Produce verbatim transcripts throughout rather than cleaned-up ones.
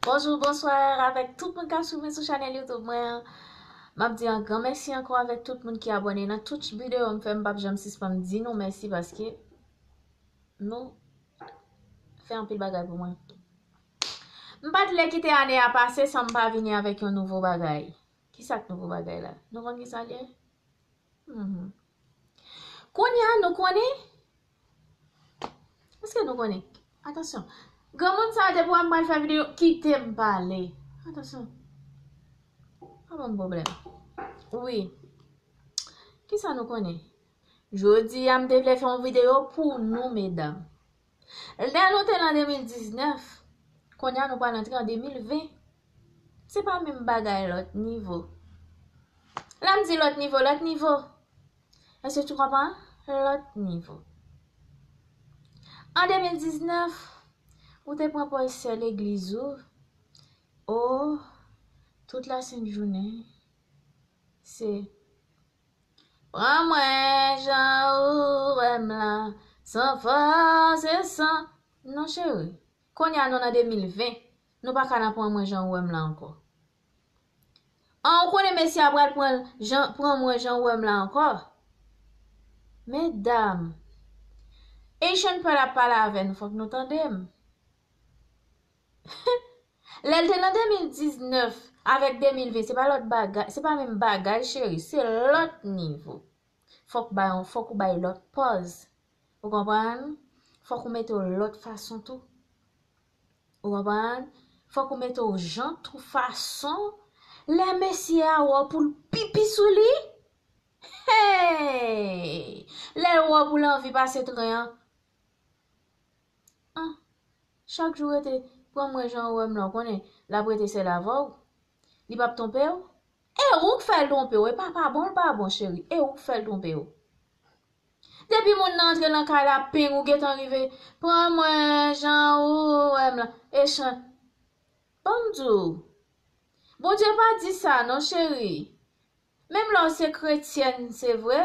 Bonjou, bonswa avèk tout moun k ap swiv mwen sou chanèl YouTube mwen an. M ap di yon gran mèsi ankò avèk tout moun ki abòne nan tout videyo m fè. M p ap janm sispann di nou mèsi paske nou fè anpil bagay pou mwen. M pa t vle kite ane a pase san m pa vini avèk yon nouvo bagay. Kisa k nouvo bagay la? Nou konn kisa l ye? Mhm. Kounye a, nou konnen? Èske nou konnen? Atansyon. Granmoun sa a, depi w wè m pral fè videyo, kite m pale. Atansyon. Pa ban m pwoblèm. Wi. Kisa nou konnen? Jodi a, m te vle fè yon videyo pou nou, medam. Lè nou te nan de mil diznèf, kounye a nou pral antre an de mil ven. Se pa menm bagay, lòt nivo. Lè m di lòt nivo, lòt nivo. Èske tu konprann? Lòt nivo. An de mil diznèf, ou te pran pòz sè legliz ou. O, tout lasent jounen, se pran mwen jan ou wè m la, san fòs e san. Non, cheri. Kounye a nou nan de mil ven, nou pa ka nan pran mwen jan ou wè m la ankò. An, ou konnen mesye a pral pran jan, pran mwen jan ou wè m la ankò? Medam, Asian Pearl ap pale avè nou, fòk nou tande m. Lè l te nan de mil diznèf avèk de mil ven, se pa lòt bagay, se pa menm bagay, cheri, se lòt nivo. Fòk bay yon, fòk ou bay lòt pòz. Ou konprann? Fòk ou mete w lòt fason tou. Ou konprann? Fòk ou mete w jan tou fason. Lè mesye a wè w pou l pipi sou li. Hey! Lè l wè w pou l anvi pase tren an. An, chak jou rete pran mwen jan ou wè m la, ou konnen l ap rete sèl avè w. Li p ap twonpe w. E ou k fè l twonpe w, e pa pa bon l pa bon, cheri, e ou k fè l twonpe w. Depi moun nan antre nan kay la, ping, ou gentan rive, pran mwen jan ou wè m la, e chan. Ban m di w, Bondye pa di sa non, cheri. Menm lè w se kretyèn, se vre.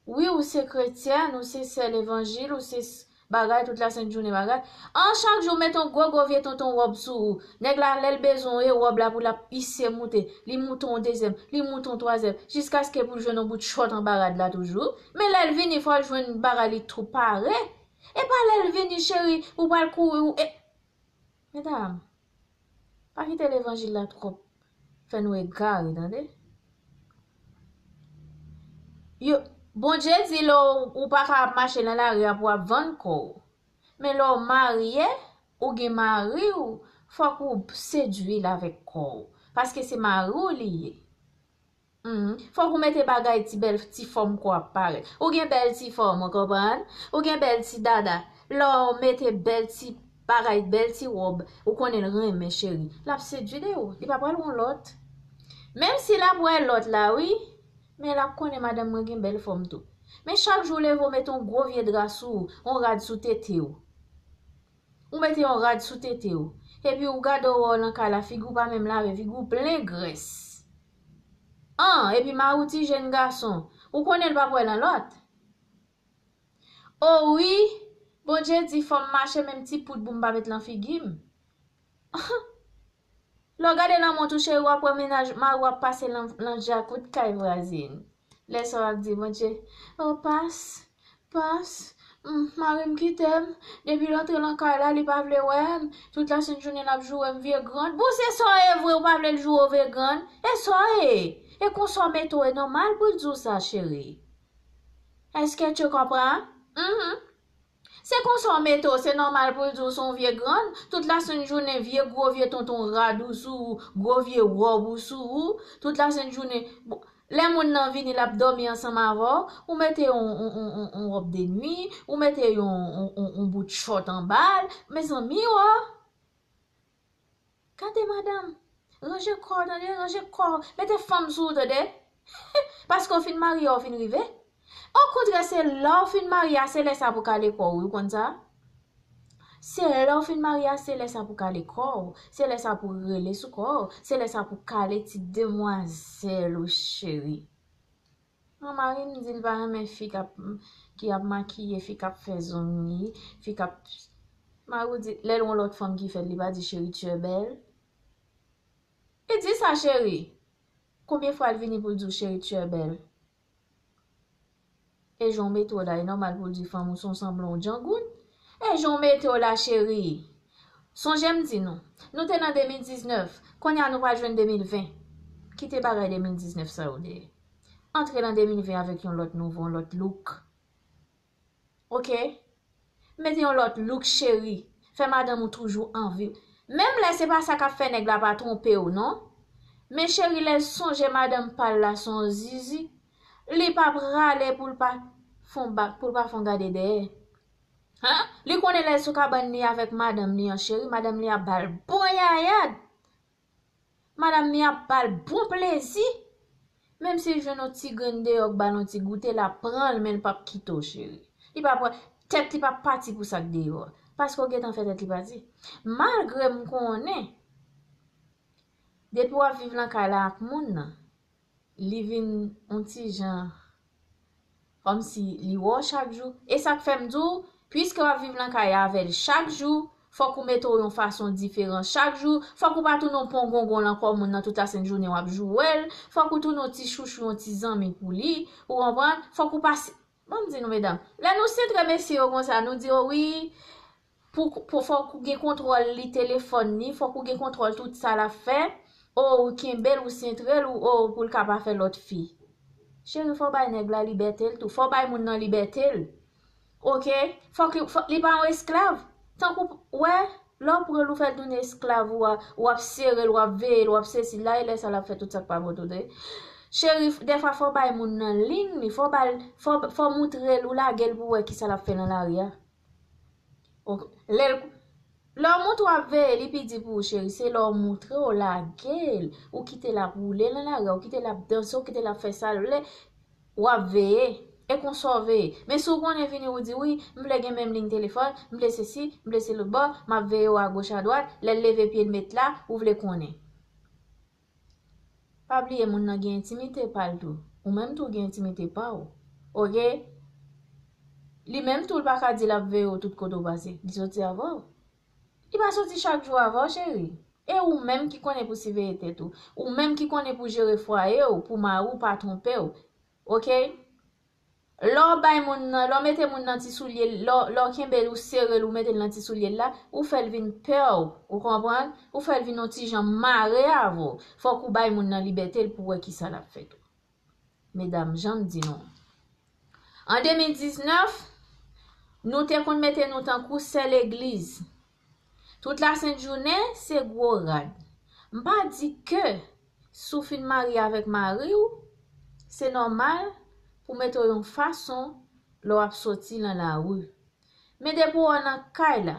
Wi, ou se kretyèn, ou se sè levanjil, ou se s-, bagay, tout lasent jounen bagay. An, chak jou, mete yon gwo, gwo vye tonton wòb sou ou. Nèg la, lè l bezwen w, e wòb la pou l ap ise moute. Li moute yon dezyèm, li moute yon twazyèm, jiskaske pou l jwenn yon bout chòt anba rad la toujou. Men lè l vini, fò l jwenn bagay li tou pare. E pa lè l vini, cheri, ou pral kouri, ou, e, Medam, pa kite levanjil la twòp fè nou egare, tande. Yo, Bondye di lè w, ou pa ka ap mache nan lari a pou w ap vann kò w. Men lè w marye, ou gen mari w, fòk ou sedui l avèk kò w. Paske se mari w li ye. Mhm. Fòk ou mete bagay ti bèl ti fòm kò ap parèt. Ou gen bèl ti fòm, ou konprann? Ou gen bèl ti dada. Lè w mete bèl ti bagay, bèl ti wòb, ou konnen l renmen, cheri. L ap sedui de ou. Li pa pral wè yon lòt. Menm si l ap wè lòt la, wi. Men l ap konnen madanm mwen gen bèl fòm tou. Men chak jou w leve w mete yon gwo vye dra sou ou, yon rad sou tete w. Ou mete yon rad sou tete w. Epi ou gade w wè w nan kay la, figi w pa menm lave, figi w plen grès. An, epi mari w ti jèn gason, ou konnen l p ap wè nan lòt. O wi, Bondye di fò m mache menm ti poud pou m pa met lan figi m. Lè w gade nan mont ou cheri, w ap wè mennaj, mari w ap pase lan, lan djakout kay vwazin. Lè sa w ap di, Bondye, o pas, pas, mm, mari m kite m. Depi l antre lan kay la, li pa vle wè m. Tout lasent jounen l ap joure m vye grann. Bon, se sa w ye vre, ou pa vle l joure w vye grann. E sa w ye. E konsa w mete w, e nòmal pou l di w sa, cheri. Èske tu konpran? Mhm. Se konsa w mete w, se nòmal pou l di w se yon vye grann. Tout lasent jounen, vye gwo vye tonton rad ou sou ou, gwo vye wòb ou sou ou. Tout lasent jounen, bon, lè moun nan vini, l ap dòmi ansanm avè w, ou mete yon, yon, yon, yon, yon wòb de nwi, ou mete yon, yon, yon, yon bout chòt anba l. Mezanmi, o! Gade madanm, ranje kò w tande, ranje kò w, mete fanm sou ou tande. Paske w fin marye, w fin rive. Okontrè, se lè w fin marye a, se lè sa pou kale kò w, ou konn sa? Se lè w fin marye a, se lè sa pou kale kò w, se lè sa pou rele sou kò w, se lè sa pou kale ti demwazèl ou cheri. An, mari m di l pa renmen fi k ap, ki ap makiye, fi k ap fè zongli, fi k ap, Mari w di, lè l yon lòt fanm ki fè l, li pa di, cheri, tu es belle. Li di sa, cheri. Konbyen fwa l vini pou l di w, cheri, tu es belle? E jan w mete w la, e nòmal pou l di fanm ou se yon sanblan, yon djangoun. E jan w mete w la, cheri. Sonje m di nou, nou te nan de mil diznèf, kounye a nou pral jwenn de mil ven. Kite bagay de mil diznèf sa yo dèyè. Antre nan de mil ven avèk yon lòt nouvo, yon lòt look. Oke? Mete yon lòt look, cheri. Fè madanm ou toujou anvi. Menm lè se pa sa k ap fè nèg la pa twonpe w, non. Men cheri, lè l sonje madanm pa l la se yon zizi, li pa prale pou l pa fè yon bak, pou l pa fè yon gade dèyè. Hein? Li konnen lè l sou kabann li avèk madanm li an, cheri, madanm li ap ba l bon yayad. Madanm li ap ba l bon plezi. Menm si l jwenn yon ti grenn deyò k ba l yon ti goute, l ap pran l, men l p ap kite w, cheri. Li p ap, tèt li p ap pati pou sa k deyò a. Paske w gentan fè tèt li pati. Malgre m konnen, depi w ap viv nan kay la ak moun nan, li vin yon ti jan kòmsi li wè w chak jou. E sa k fè m di w, piske w ap viv nan kay avè l chak jou, fòk ou mete w yon fason diferan chak jou, fòk ou pa tounen yon pongongon nan kò moun nan tout lasent jounen w ap joure l, fòk ou tounen yon ti chouchou, yon ti zanmi pou li, ou konprann? Fòk ou pa, ban m di nou medam, lè nou sentre mesye yo konsa, nou di yo wi, pou, pou, fòk ou gen kontwòl li telefòn li, fòk ou gen kontwòl tout sa l ap fè, o ou kenbe l, ou sentre l, ou o pou l ka pa fè lòt fi. Cheri, fò w bay nèg la libète l tou, fò w bay moun nan libète l. Oke? Fòk li, fò, li pa yon esklav. Tankou, wè, lè w pran l, ou fè l tounen esklav ou a, w ap sere l, w ap veye l, w ap sesi, la e lè sa l ap fè tout sa k pa bon tou, tande. Cheri, dèfwa fò w bay moun nan liy li, fò w ba l, fò, fò w moutre l, ou lage l pou w wè kisa l ap fè nan lari a. Ok. Lè l, lè w montre w ap veye, li pi di pou ou, cheri, se lè w montre w lage l, ou kite l ap woule nan lari a, ou kite l ap danse, ou kite l ap fè sa l vle, w ap veye. E konsa w veye. Men si w konnen vini ou di, wi, m vle gen menm liy telefòn, m vle sesi, m vle se lòt bò, m ap veye w agoch adwat, lè l leve pye l met la, ou vle konnen. Pa bliye moun nan gen entimite pa l tou. Ou menm tou gen entimite pa w. Oke? Li menm tou l pa ka di l ap veye w tout kote w pase. Li soti avè w. Li pa soti chak jou avè w, cheri. E ou menm ki konnen pou siveye tèt ou. Ou menm ki konnen pou jere fwaye w, pou mari w pa twonpe w. Oke? Lè w bay moun nan, lè w mete moun nan ti soulye l, lè w, lè w kenbe l, ou sere l, ou mete l nan ti soulye l la, ou fè l vin pè w, ou konprann? Ou fè l vin yon ti jan mare avè w. Fòk ou bay moun nan libète l pou w wè kisa l ap fè tou. Medam, jan m di nou. An de mil diznèf, nou te konn mete nou tankou sè legliz. Tout lasent jounen, se gwo rad. M pa di ke si w fin marye avèk mari w, se nòmal pou w mete w yon fason lè w ap soti nan lari. Men depi w nan kay la,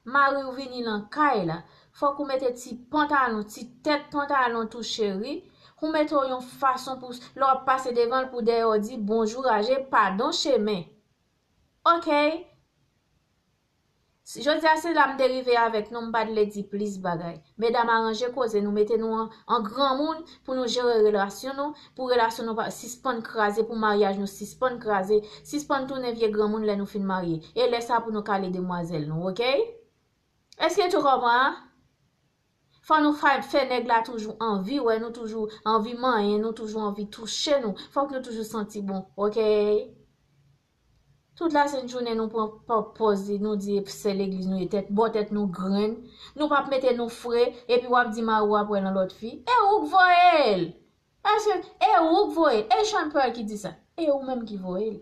mari w vini nan kay la, fòk ou mete ti pantalon, ti tèt pantalon tou cheri, ou mete w yon fason pou lè w ap pase devan l pou dèyè w di bonjou raje, padon chemen. Oke? Jodi a se la m te rive avèk nou, m pa t vle di plis bagay. Medam, aranje koze nou, mete nou an, an granmoun pou nou jere relasyon nou, pou relasyon nou pa sispann kraze, pou maryaj nou sispann kraze, sispann tounen vye granmoun lè nou fin marye. E lè sa pou nou kale demwazèl nou, oke? Èske w konprann? Fò nou fè, fè nèg la toujou anvi wè nou, toujou anvi manyen nou, toujou anvi touche nou. Fòk nou toujou santi bon, oke? Tout lasent jounen nou pran pa pòz, nou di e sè legliz nou ye, tèt, bò tèt nou grenn. Nou p ap mete nou fre, epi w ap di mari w ap wè nan lòt fi. E ou k voye l! Èske e ou k voye l? E Sean Paul ki di sa? E ou menm ki voye l.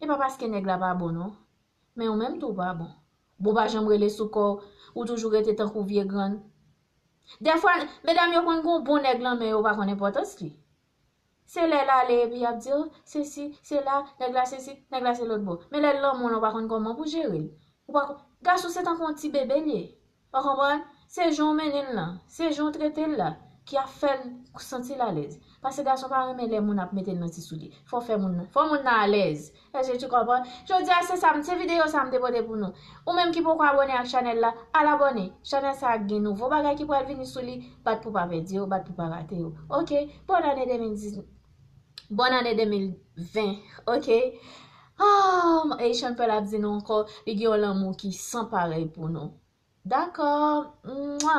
E pa paske nèg la pa bon, non. Men ou menm tou w pa bon. Bon, pa janm rele sou kò w, ou toujou rete tankou vye grann. Dèfwa, medam yo konn gon bon nèg lan men yo pa konn enpòtans li. Se lè l ale epi y ap di, o, sesi, sela, nèg la sesi, nèg la se lòt bò. Men lè l lanmou w lan, ou pa konn kòman pou jere l. Ou pa konn, gason se tankou yon ti bebe l ye. Ou konprann? Se jan w mennen l lan, se jan w trete l la, ki ap fè l santi l alèz. Paske gason pa renmen lè moun ap mete l nan ti soulye. Fò fè moun nan, fò moun nan alèz. Èske tu konprann? Jodi a se sa, se videyo sa m te pote pou nou. Ou menm ki poko abòne ak chanèl la, al abòne. Chanèl sa a gen nouvo bagay ki pral vini sou li. Bat pou pa pèdi yo, bat pou pa rate yo. Oke? Bòn ane de mil diz, bòn ane de mil ven. Oke? Oh, Haitian Pearl ap di nou ankò, li gen yon lanmou ki san parèy pou nou. Dakò. Mwa.